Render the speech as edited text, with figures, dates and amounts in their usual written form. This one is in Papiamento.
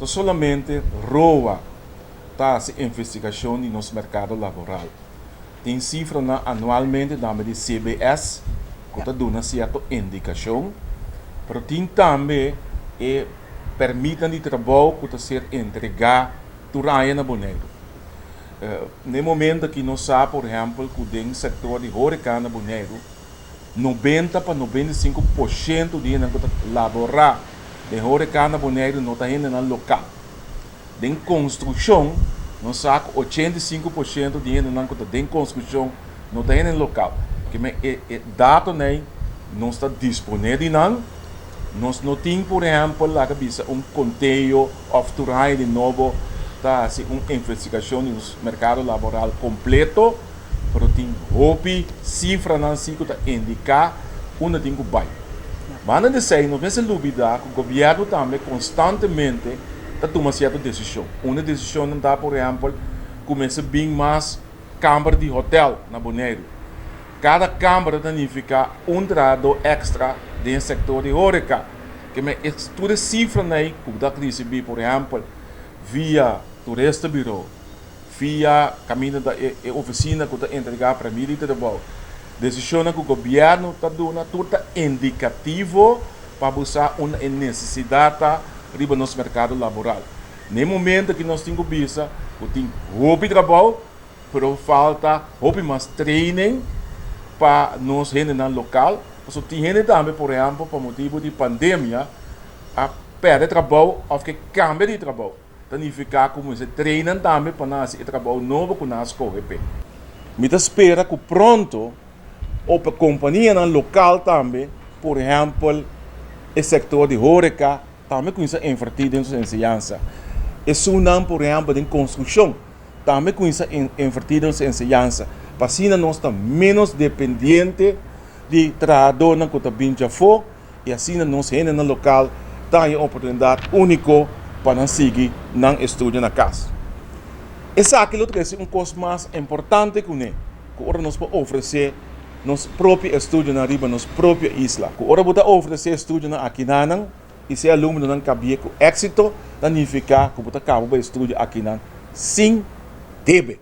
Ta solamente ROA ta hasi investigashon di nos merkado laboral. Tin sifranan anualmente tambe di CBS ku ta duna sierto indikashon, pero tin tambe e pèrmitnan di trabou ku ta ser entregá tur aña na Boneiru. Na e momento aki nos sa por ehèmpel ku den sektor di horeca na Boneiru 90 pa 95% di hendenan ku ta laborá den horeca na Boneiru no ta hendenan lokal. Den konstrukshon nos sa ku 85% di hendenan ku ta den konstrukshon no ta hende lokal. Keme e datonan ei nos ta disponé di nan. Nos no tin por ehèmpel laga bisa un konteo òf tur aña di nobo ta hasi un investigashon di nos merkado laboral kompleto, pero tin hopi sifranan si ku ta indiká unda tin ku bai. Banda di esei nos mester lubidá ku gobièrnu tambe konstantemente ta tuma sierto desishon. Un di e desishonnan ta por ehèmpel ku mester bin mas kamber di hotèl na Boneiru. Kada kamber ta nifiká un trahadó èkstra den e sektor di hóreka. Keme e tur e sifranan ei ku bo ta risibí por ehèmpel via Toeristenburo, via kaminda ta e ofisina ku ta entregá premio di trabou, desishonnan ku gobièrnu ta duna tur ta indikativo pa bo sa unda e nesesidat ta riba nos merkado laboral. Na e momento aki nos tin ku bisa ku tin hopi trabou, pero falta hopi mas training pa nos hendenan lokal, pasobra tin hende tambe por ehèmpel pa motibu di pandemia a pèrdè trabou òf ke kambia di trabou. Ta nifiká ku mester trainan tambe pa nan hasi e trabou nobo ku nan a skohe p'e. Mi ta spera ku pronto op e kompanianan lokal tambe, por ehèmpel e sektor di horeka, tambe kuminsá invertí den su enseñansa. Esunnan por ehèmpel den konstrukshon tambe kuminsá invertí den su enseñansa pa asina nos ta ménos dependiente di trahadónan ku ta bin djafó. I asina nos hendenan lokal ta haña oportunidat úniko pa nan sigui nan estudio na kas. Esaki lo trese un kos mas importante kuné, ku ora nos por ofresé nos propio estudionan riba nos propio isla. Ku ora bo ta ofresé estudionan akinanan i si e alumnonan kabié ku éksito, ta nifiká ku bo ta kaba bo estudio akinan sin debe.